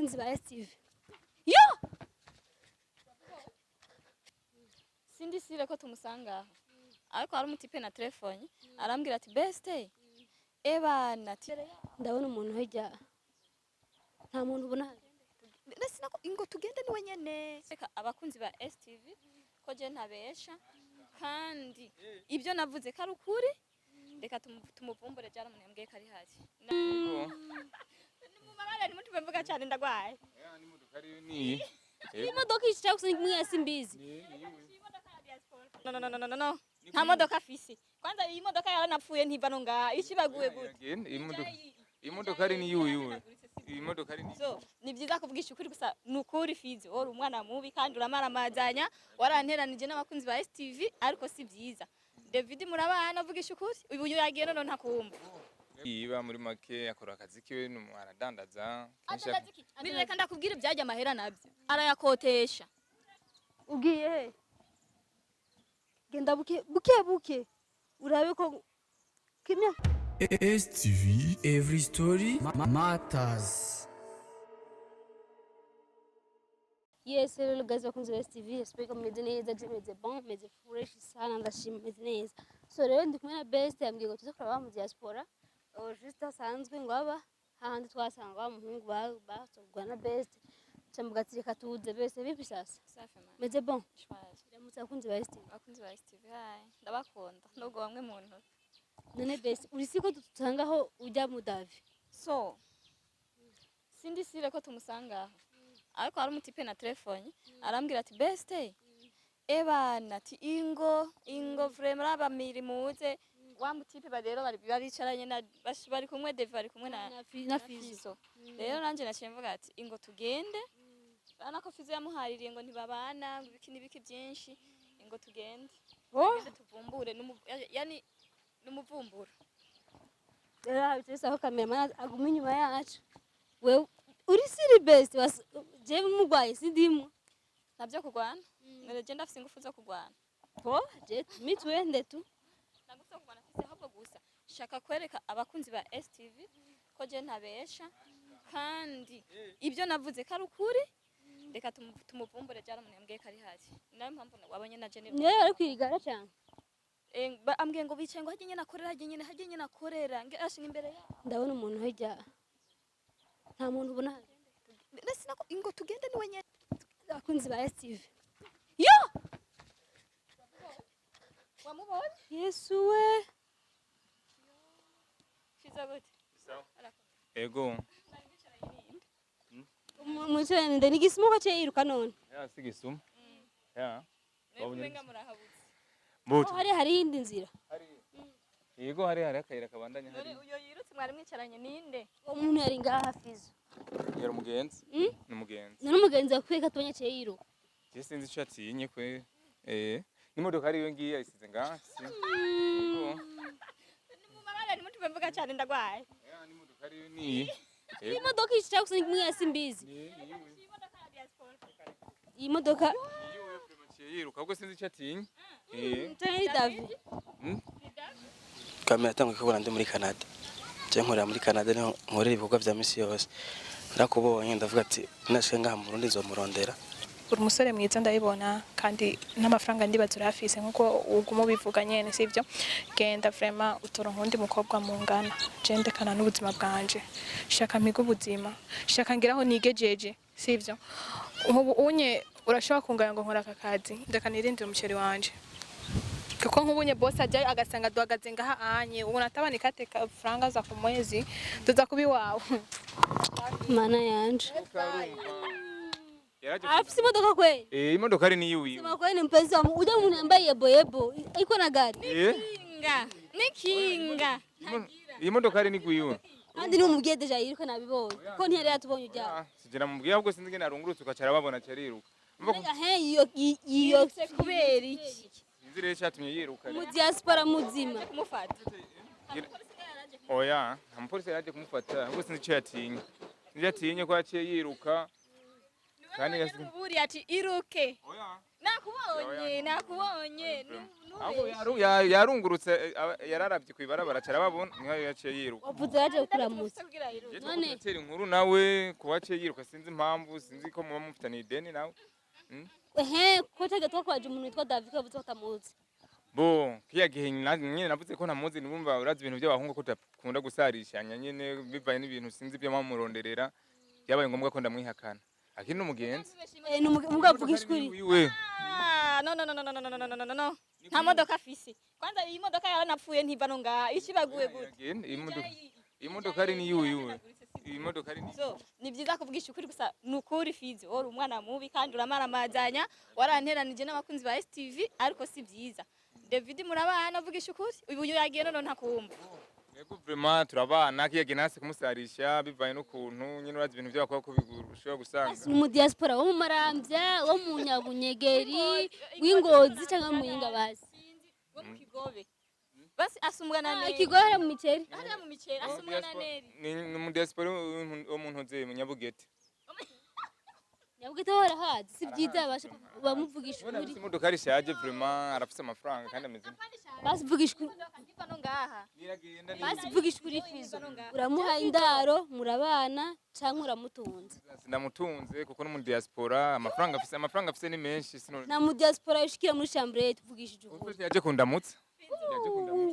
Abakunzi ba STV. Yo! Sindi sire ko tumusanga aho. Ariko hari umutipe na telefone arambwira ati beste ebana ati Ndabona umuntu hirya. Nta muntu ubona hano. Sinako ingo tugende niwe nyene. Reka abakunzi ba STV ko je ntabesha kandi ibyo navuze ko ari ukuri, reka tumuvumbure jara umuntu yambwiye ko ari hari. Nimubabare ntimutume mvuga cyane ndagwaye. Niyi. Imodoka ishaka gusa imwe simbizi. No, no, no, no, no, no. Nta modoka afise. Kwanza iyi modoka yaranapfuye ntiva no ngaha ishibaguye gute. Iyi modoka ari ni yuyu. Iyi modoka ari ni So, ni byiza kuvugisha ukuri gusa ni ukuri Fizi, uri umwana mubi kandi uramaramazanya, waranteranije n'abakunzi ba STV ariko si byiza. David murabana uvugisha ukuri, ubu yagiye none ntakumva. Yiba muri make akora akazi kiwe aradandaza. Adandaza iki? Reka ndakubwira ibyajya amahera nabyo. Arayakotesha. Ugiye he? Genda buke buke buke. Urabe ko kimya. STV Every Story Matters. Yes, hello guys, bakunzi ba STV. Espero ko mumeze neza, je meze bon, meze fresh sana, ndashima meze neza. So rero ndi kumwe na Best yambwiye ngo tuze kuraba mu diaspora. Oh, juste asanzwe ngo aba hahandi twasanga wa muhungu basogwa na Best. Cambuga ati reka tuze Best vipi sasa? Safi man. Meze bon. Shwaje. Ndamutse abakunzi ba STV. Abakunzi ba STV hi. Ndabakunda nubwo bamwe mu ntoki. None Best uri siko dusangaho ujya mu Davi. So, sindi sire ko tumusanga aho. Ariko hari umutipe na telefone arambwira ati beste ebana ati ingo ingo vraiment raba miri muze wa mutipe ba rero bari baricaranye na bari kumwe Devi bari kumwe na na Fizo. Fizo. Rero nanje naciye mvuga ati ingo tugende bana ko Fizo yamuhaririye ngo ntibabana ngo ibiki n'ibiki byinshi ingo tugende Oh, tugende tuvumbure yani numuvumburo. Rero habitse aho cameraman aguma inyuma yacu. Wewe uri siri Best je mugwaye sindimwe. Ntabyo kurwana none je ndafise ingufu zo kurwana. Po, je mitwende tu. Ntabwo zo kurwana mfise ahubwo gusa shaka kwereka abakunzi ba STV ko je ntabesha kandi ibyo navuze ko ari ukuri, reka tumuvumbure jara umuntu yambwiye ko ari hari. Nayo mpamvu wabonye na Jennifer. Niyo ari kwigara cyane. Ambwiye ngo bicaye ngo hajye nyene akorera hajye nyene hajye nyene akorera nge ashinga imbere yabo. Ndabona umuntu hirya. Nta muntu ubona hano. Sinako ingo tugende niwe nyene. Abakunzi ba STV. Yo! Wamubonye? Yesu we. Fiza gute? Ego. Umucende ni gisimo ko cyiruka none. Ya sigisuma. Ya. Wabonye murahabutse. Mbuto. Oh, hari iyindi nzira. Yego hari akayira kabandanya hari. None uyo yirutse mwari mwicaranye ninde? Umuntu yari ngaha Fizo. Yari umugenzi. Ni umugenzi. None umugenzi akwiye katubonye cyiruka. Je sinzi ico atinye kwe. N'imodoka ari yo ngiye ayisize ngaha. Yego. Nimubabare ntimutume mvuga cyane ndagwaye. Ya n'imodoka ari yo niyi. Imodoka ishaka gusa imwe simbizi. Iyi modoka Yiruka ubwo sinzi ico atinye. cyane ni Davi. Kamera tangu kubona ndi muri Canada. Je nkorera muri Canada niho nkorera ibikorwa vya misi yose. Nakubonye ndavuga ati nashika ngaha mu Burundi nzomurondera. Uri umusore mwiza ndabibona kandi n'amafaranga ndibaza urafise nkuko uguma ubivuga nyene sivyo. Genda vraiment utoronka undi mukobwa mungana. Je ndekana n'ubuzima bwanje. Shaka mpiga ubuzima. Shaka ngiraho nigejeje sivyo. Ubu unye urashobora kungaya ngo nkora aka kazi. Ndeka nirindire umuceri wanje. Kuko nk'ubunye boss ajyayo agasanga duhagaze ngaha anye ubona atabana ikate franga za ku mwezi tuza kuba iwawe. Mana yanje. Afise imodoka kweli? Imodoka ari ni yuyu. Sema kweli ni mpenzi wa ujya umuntu yambaye yebo yebo iko na gari. Nikinga. Iyi modoka ari ni guyu. Kandi ni umubwiye deja yiruka nabibonye. Ko ntiyari yatubonye ujya. Sijira mubwiye ahubwo sinzi ngene arungurutse ukacara babona cariruka. Mbega he iyo iyo Kubera iki? Sinzi rero cyatumye yiruka. Mu diaspora muzima. Kumufata. Oya, nta mupolisi yaraje kumufata ahubwo sinzi ico yatinye. Sinzi yatinye ko yaciye yiruka. Kandi Uburi ati iruke. Oya. Nakubonye, nakubonye. Ahubwo yarungurutse, yararavye kw'ibarabara carababona, niho yaciye yiruka. Wavuze yaje kukuramutsa. Je None- turatera inkuru nawe kuba aciye yiruka, sinzi impamvu, sinzi ko muba mufitaniye ideni nawe. Ehe, ko cyagiye twakwaje umuntu witwa David ko yavuze ko atamuzi. Bo kiya gihe nyene navuze ko ntamuzi, nibumva urazi ibintu by'abahungu ko tudakunda gusarishanya nyene, bivaye n'ibintu sinzi ibyo bamuronderera, byabaye ngombwa ko ndamwihakana, akiri n'umugenzi. Eh, ni umugabo avuga ishuri. Wiwe. Ah, no, no, no, no, no, no, no, no, no, no, no, nta modoka afise. Kwanza iyi modoka yaranapfuye, ntiva no ngaha ishibaguye gute? Iragenda, iyi modoka ari ni yiwe, iyi modoka ari ni So ni byiza kuvugisha ukuri gusa. Ni ukuri Fizi, uri umwana mubi kandi uramaramazanya, waranteranije n'abakunzi ba STV, ariko si byiza. David murabana, avugisha ukuri, uyu yagiye none ntakumva. Yego, vraiment turabana, kiya gihe nase kumusarisha bivaye n'ukuntu nyene urazi ibintu by'abakobwa ko bishobora gusanga. Ni mu diaspora wo mu Maramvya, wo mu Nyabunyegeri, w'Ingozi cyangwa mu Muyinga basi? Sinzi, wo mu Kigobe basi, asumbwa na Neri. Ikigobe mu miceri. Hariya mu miceri, asumbwa na Neri. Ni mu diaspora wo mu ntuze mu Nyabugete. Nyabugete ho barahazi, si byiza basha bamuvugisha Ubona ukuri. afise imodoka rishaje, vraiment arafise amafaranga kandi ameze Basi vugisha ukuri. Ntiva no ngaha. Niragenda ni Basi vugisha ukuri Fizo, uramuha indaro, murabana canke uramutunze? Ndamutunze kuko no mu diaspora amafaranga afise ni menshi, sino Nta mu diaspora yishikira muri chambre, tuvugishije ukuri. Yaje kundamutsa, yaje kundamutsa.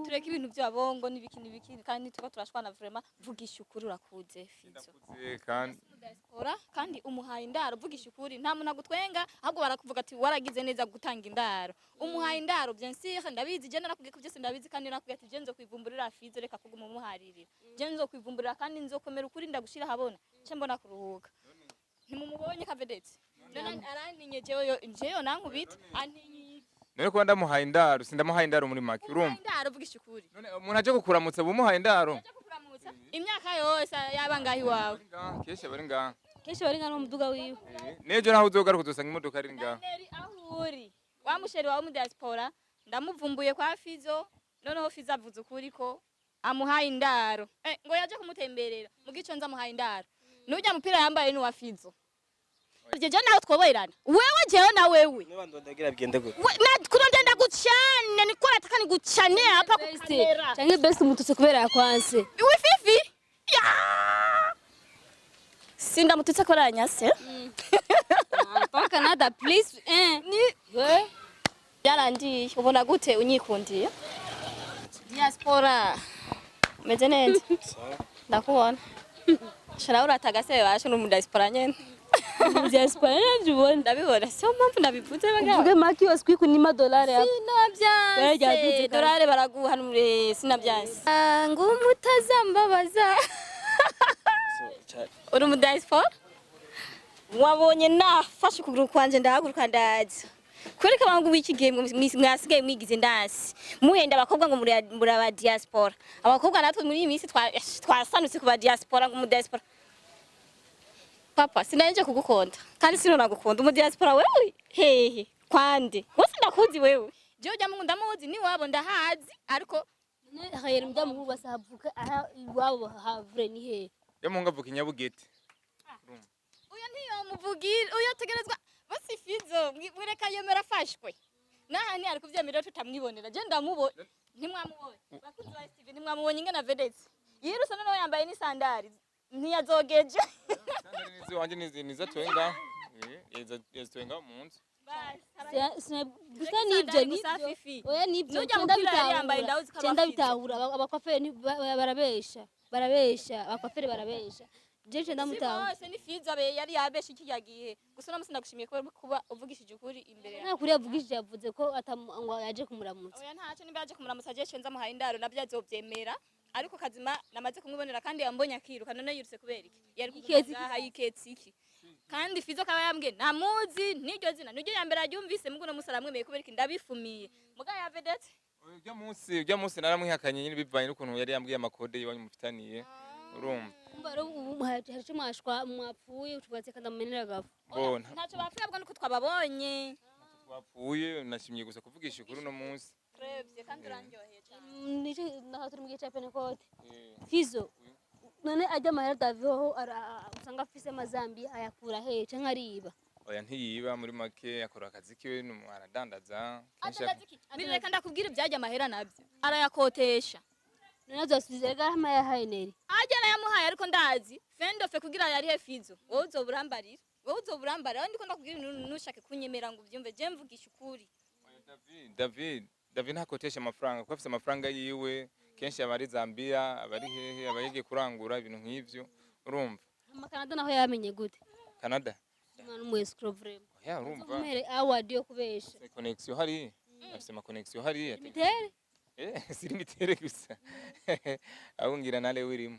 Tureke ibintu by'abongo n'ibiki n'ibiki, kandi tuba turashwana. Vraiment, vugisha ukuri, urakuze Fizo. Ndakuze kandi. Diaspora kandi umuhaye indaro, vugisha ukuri, nta muntu agutwenga, ahubwo barakuvuga ati waragize neza gutanga indaro, umuhaye indaro. Bien sûr ndabizi, je narakubwiye ko byose ndabizi, kandi nakubwiye ati je nzokwivumburira Fizo, reka kuguma umuharirira, je nzokwivumburira kandi nzokomera ukuri, ndagushira habona ce mbona kuruhuka. Ntimumubonye kavedetse none arantinye jewe, jewe nankubita antinye. None kuba ndamuhaye indaro, sindamuhaye indaro muri make, urumva? Indaro, vugisha ukuri. None umuntu aje kukuramutsa bumuhaye indaro? Aje kukuramutsa imyaka yose yaba ngaho iwawe? Bari ngaha, kenshi bari ngaha. Kenshi bari ngana mu muduga wiwe. N'ejo naho uzogaruka uzosanga imodoka ari ngaha. Neri aho uri wa musheri wawe mu diaspora, ndamuvumbuye kwa Fizo, noneho Fizo avuze ukuri ko amuhaye indaro, ngo yaje kumutemberera mu gico nza amuhaye indaro. Nujya mupira yambaye ni wa Fizo. Je nawe twoboherana wewe, jewe na wewe. Niba ndondagira bigende gute? Na kurondera ndagucane, niko nataka nigucane hapa ku Best kamera. Canke best umututse kubera yakwanse? Iwe Fifi ya sindamututse ko aranyase. Pa Canada please, eh. Ni We byarangiye, ubona gute unyikundiye diaspora? Umeze neza? Sawa. Ndakubona shara uratagase basho no mu diaspora nyene. Diaspora navyo ubona. Ndabibona, siyo mpamvu ndabivuze bagabo. Uvuge maki wasiku kunima dolari hapa. Sinabyanse. Dolari. Dorare baraguha numure, sinabyanse ngo umutazambabaza. So, Uri mu diaspora, wabonye nafashe ukuguru kwanje ndahaguruka ndaza kwereka abantu w'iki gihe mwasigaye mwigize ndasi muhenda abakobwa ngo muri aba diaspora. Abakobwa natwe muri iyi minsi twasanutse ku ba diaspora, ngo mu diaspora papa sinanje kugukunda kandi sinonagukunda umu diaspora wewe hehe kwande wose ndakuzi wewe, jewe ujya mu ndamuzi ni wabo ndahazi ariko. Hayera mujya basahavuka aha iwabo havre ni he? Yo muhungu avuka i Nyabugete. Uyo ntiyomuvugira, uyo ategerezwa basi Fizo mureka yemera afashwe naha ntiyari kuvyemera tutamwibonera. Je ndamubonye, ntimwamubonye bakunzi ba STV? Ntimwamubonye ingana vedetse yiruse? Noneho yambaye n'isandari ntiyazogeje. Sandali nizi wanje niza ngaho. Yazitoye ngaho mu nzu. Gusa nibyo Gusa nibyo Fifi. Oya, nibyo. Nujya mupira yari yambaye ndawuzi ko aba Cenda afite. bitahura abakwaferi barabesha, barabesha, abakwaferi barabesha, je cenda Si mutahura. bose, ni Fizo abe yari yabeshe iki yagiye gusa. Uno musi ndagushimiye kuba uvugishije ukuri imbere yawe. Nta kuri yavugishije, yavuze ko ngo yaje kumuramutsa. Oya ntacyo, nimba yaje kumuramutsa je cenza amuhaye indaro nabyo azovyemera, ariko kazima namaze kumwibonera kandi yambonye akiruka. None yirutse kubera iki? Yari Yiketse iki? kuvuga yiketse iki? Kandi Fizo kaba yambwiye ntamuzi n'iryo zina niryo ya mbere aryumvise, mugo no musi aramwemeye kubera iki? Ndabifumiye muga ya vedette. Ujya munsi naramwihakanye nyine bivanye n'ukuntu yari yambwiye amakode y'iwanyu mufitaniye, urumva? Umva rero ubu hari ico mwashwa mwapfuye ucubatse kandi amumenera agafu. Bo nta Ntacyo bapfuye, ahubwo nuko twababonye. Twapfuye, nashimye gusa kuvugisha ukuri uno munsi. Turebye kandi urandyoheye cyane. Nico naho turi mu gihe ca Pentecote. Fizo, none ajya amahera Daviho usanga afise amazambi ayakura he canke ariba? Oya, ntiyiba. Muri make akora akazi kiwe, aradandaza kenshi. Adandaza iki? Reka ndakubwira, ibyajya amahera nabyo arayakotesha. None azasubiza rega hama yahaye Neri? Ajya nayamuhaye, ariko ndazi fendofe kugira yarihe Fizo. Wowe uzoba urambarira, wowe uzoba urambarira. Aho ndiko ndakubwira ibintu ntushake kunyemera ngo ubyumve. Je mvugisha ukuri. Oya, David ntakotesha amafaranga kuko afise amafaranga yiwe. Kenshi aba ari Zambia, aba ari hehe, aba yagiye kurangura ibintu nk'ivyo, urumva. Hama Canada naho yamenye gute? Canada. Umwana w'umu escroc vraiment. Oya, urumva. Umuhere award yo kubesha. Afise connexion hariya, afise ama connexion hariya. Mitere. Siri mitere gusa, ahubwo ngira nale wirimo.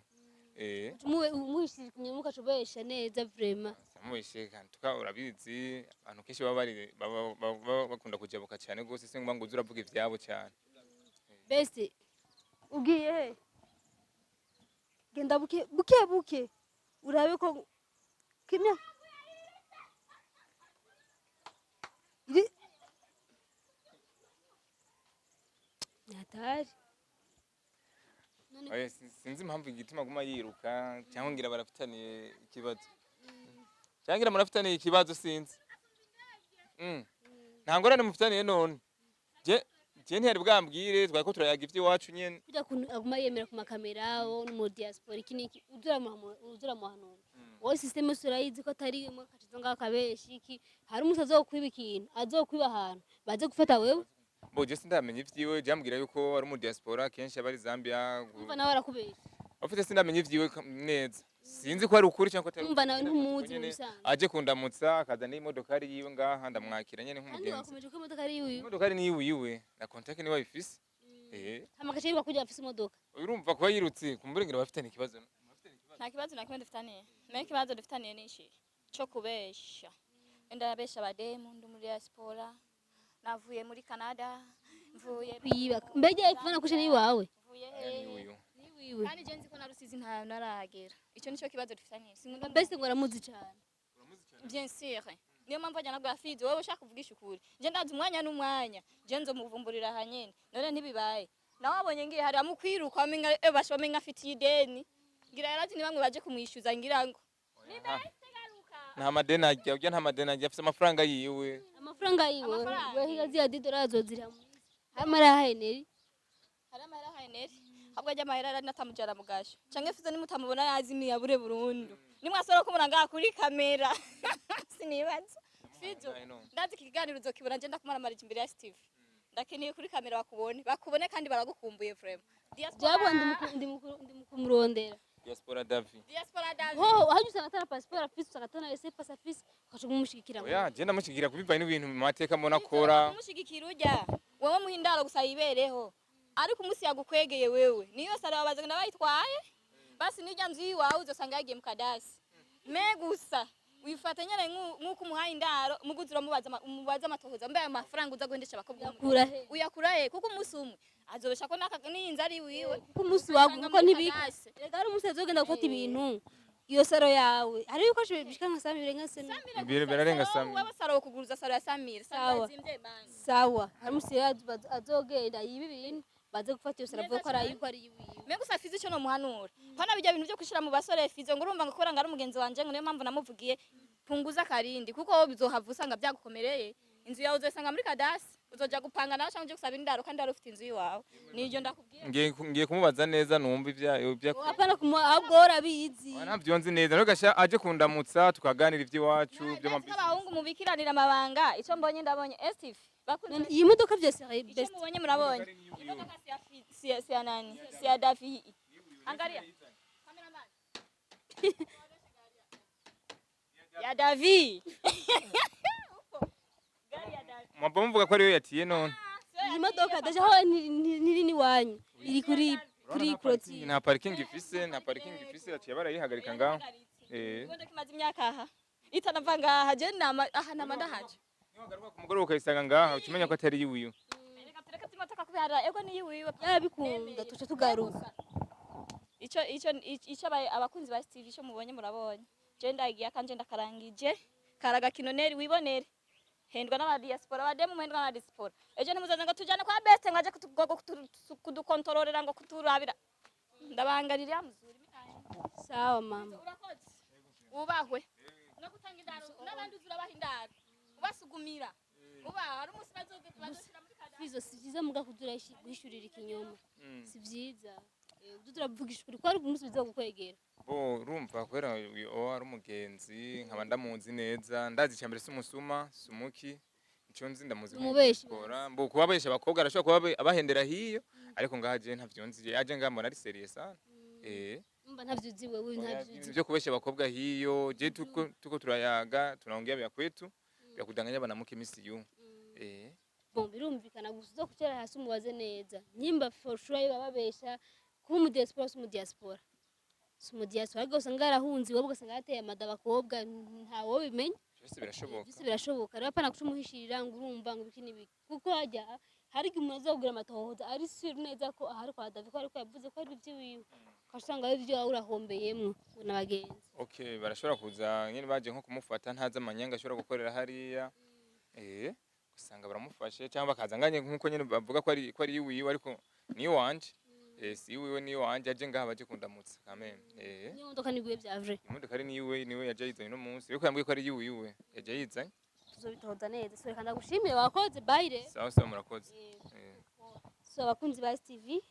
Umuwe umuhishije kunyemuka cubesha neza vraiment. Samubeshe kandi tuka urabizi, abantu kenshi baba bari baba bakunda kujabuka cyane gose, singombwa ngo uze uravuga ivyabo cyane. Best, ugiye he? Genda buke buke buke, urabe ko kimya iri nyatari none. Oya, sinzi impamvu igituma aguma yiruka, cyangwa ngira barafitaniye ikibazo, cyangwa ngira murafitaniye ikibazo, sinzi. Nta ngorane mufitaniye none? Je ntiyari bwambwire, twari ko turayaga ivy'iwacu nyene. Kujya kuntu aguma yemera ku makamera wo no mu diaspora, iki niki, uzuramuhanura wowe. System yose urayizi ko atari imwe kacizo ngaho akabeshi iki. Hari umunsi azokwiba ikintu, azokwiba ahantu baze gufata wewe. Bo je sindamenya ivyiwe, jambwira yuko ari mu diaspora, kenshi aba ari Zambia. Umva, nawe arakubesha. Ufite sindamenya ivyiwe neza, sinzi ko ari ukuri cyangwa ko atari Umva, nawe ukuri. ntumuzi mu Nyene bisanzwe. Aje kundamutsa akazana n'imodokari yiwe ngaha, ndamwakira nyene Kandi nk'umugenzi. wakomeje ko imodoka ari iwiwe? Imodokari ni iwiwe, na contact niwe ayifise. Hama agaca yiruka kugira afise imodoka. Urumva kuba yirutse kumbure ngira bafitanye ikibazo. Nta kibazo na kimwe dufitaniye. Nayo ikibazo dufitaniye ni iki cyo kubesha. Ndabesha abademu, ndi muri diaspora, navuye muri Canada, mvuye Kwiba mbega iphone akushe ni iwawe? Mvuye Aya ni hehe? uyu. Ni iwiwe. Kandi je nzi ko na Rusizi ntayo narahagera. Icyo nicyo kibazo dufitaniye. Sinkunda. Mbese ngo aramuzi cyane. Bien sûr, niyo mpamvu ajyana bwa Fizi. Wowe ushaka kuvugisha ukuri, je ndazi umwanya n'umwanya je nzomuvumburira aha nyene. None ntibibaye nawe abonye ngiye hariya mu kwiruka, wamenga basha bamenga afitiye ideni. Ngira yarazi ni bamwe baje kumwishyuza, ngira ngo Nta madeni ajya ujya, nta madeni ajya, afise amafaranga yiwe. Amafaranga yiwe. Amafaranga. Wehiga ziya didora azozira hama arahaye Neri. Hari amahera ahaye Neri, ahubwo ajya amahera ari natamujara mu gasho canke Fizo nimutamubona yazimiye abure burundu. Nimwasora kumubona ngaha kuri kamera, sinibaza Fizo. I know. Ndazi iki kiganiro uzokibona. Nje ndakumaramarije imbere ya Steve, ndakeneye kuri kamera bakubone, bakubone kandi baragukumbuye vraiment. Jabo ndi kumurondera. Diaspora Davi. Diaspora David. Ho haje usanga atana passport afise, usanga atana laissez passer afise, ukaca umushigikira. Oya, je ndamushigikira kubivanye n'ibintu mu mateka mbona akora. Kumushigikira ujya wowe muhindaro gusa yibereho, ariko umunsi yagukwegeye wewe niyo sara wabaza ngo bayitwaye basi nijya nzu yiwawe uzosanga yagiye mu kadasi. Me gusa wifata nyene nk'uko umuhaye indaro, muguzi uramubaza umubaza amatohoza, mbe ayo mafaranga uza guhendesha abakobwa Uyakura he? Uyakura he? Kuko umunsi umwe azobesha ko n'iyi nzu ari iwiwe. Kuko umunsi wawe Usanga kuko muri ntibika kadasi. rega hari umunsi azogenda gufata ibintu, iyo saro yawe hari ibikoresho bishika nka sami birenga sami. Birarenga Samira. Wewe saro kuguruza saro ya Samira. Sawa. Samira zimvye bana. Sawa, hari umunsi rero azogenda yiba ibintu, baze gufata iyo saro avuga ko ari ayiko ari iwiwe. Mbega gusa Fizo icyo nomuhanura, pana bijya bintu byo kwishira mu basore. Fizo ngo urumva ngo kubera ngo ari umugenzi wanje, ngo niyo mpamvu namuvugiye, punguza akarindi, kuko wowe bizohava usanga byagukomereye. Inzu yawe uzosanga muri kadasi, uzoja gupanga nawe cyangwa uje gusaba indaro kandi wari ufite inzu iwawe. Niryo ndakubwira. Ngiye kumubaza neza numva ibya Apana kumuha, ahubwo wowe urabizi. Ntabyo nzi neza. None gasha aje kundamutsa tukaganira iby'iwacu Ndazi ko by'amabisi. abahungu mubikiranira amabanga. Icyo mbonye ndabonye Steve bakunze. None iyi modoka vyose ari Icyo best. mubonye murabonye imodoka si ya si ya nani, si ya Davi. Angalia cameraman, ya Davi. Gari ya Davi. Mwaba muvuga ko ariyo yatiye none? Iyi modoka deja ho ntiri n'iwanyu, iri kuri clôture. Nta parking ifise, nta parking ifise, yaciye barayihagarika ngaho. Imodoka imaze imyaka aha itanava ngaha. Je nama aha nama ndahaje. Niwagaruka ku mugoroba ukayisanga ngaha, uca umenya ko atari iwiwe. Reka tureke imodoka kubera ego niyi wiwe. Yabikunda tuca tugaruka. Ico abakunzi ba Steve, ico mubonye murabonye. Je ndagiye akanje ndakarangije karagakino neri wibonere. Hendwa n'aba diaspora, abademu muhendwa n'aba diaspora. Ejo ntimuzaze ngo tujane kwa best ngo aje kudukontororera ngo kuturabira. Ndabangarira muzuri. Sawa mama. Urakoze, wubahwe no No gutanga indaro n'abandi uzurabaha indaro, ubasugumira, uba hari umunsi bazoshira muri Canada. Fizo, si vyiza muga kuzura guhishurira ikinyoma, si vyiza. Uza uravugisha ukuri ko hari umunsi bizogukwegera. Bo urumva, kubera uyu ari umugenzi, nkaba ndamuzi neza, ndazi icya mbere si umusuma, si umuki, icyo nzi ndamuzi. Umubeshi. Nk'umukora. Mbo kubabesha abakobwa, arashobora kuba abahendera hiyo, ariko ngaha je ntavyo nzi. Aje ngaha mbona ari sérieux sana. Mba ntavyo uzi wewe? Oya, Ntavyo ibintu uzi. byo kubesha abakobwa hiyo, je tuko turayaga, tunaongea vya kwetu, vya kudanganya banamuke misi yu. Bon, birumvikana, gusa uzo kucara hasi umubaze neza nyimba for sure yo bababesha. Kuba umu diaspora, si umu diaspora, si umu diaspora, ariko usanga yarahunze iwabo, ugasanga yateye amada abakobwa, ntawo bimenya. Byose birashoboka. Byose birashoboka. Rero apana kucumuhishirira ngo urumva ngo ibiki n'ibiki, kuko hajya hari igihe umuntu azakubwira amatohoza ari sûr neza ko ahari kwa David, ko ariko yavuze ko ari iby'iwiwe, ugasanga ari ibyo wawe urahombeyemwo n'abagenzi. Okay, barashobora kuza nyene baje nko kumufata, ntazi amanyanga ashobora gukorera hariya. Usanga baramufashe cyangwa bakaza nganye nkuko nyene bavuga ko ari iwiwe, ariko ni iwanje. Si iwiwe, ni iwanje. Aje ngaha baje kundamutsa quand même. Niyo modoka niguye bya vrai? Imodoka ari niwe, niwe yaje yizanye no munsi. Ariko yambwiye ko ari iwiwe yaje yizanye. Tuzobitohoza neza. So reka ndagushimire, wakoze bayire. Sawa sawa, murakoze. So abakunzi ba STV,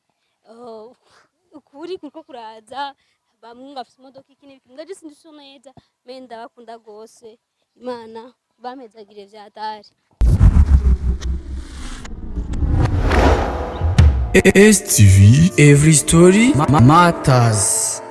ukuri kuriko kuraza. Bamwe ngo afise imodoka iki n'ibiki, mbwa je sindisho neza, mais ndabakunda gose. Imana bampezagire vyatari. STV Every Story Matters.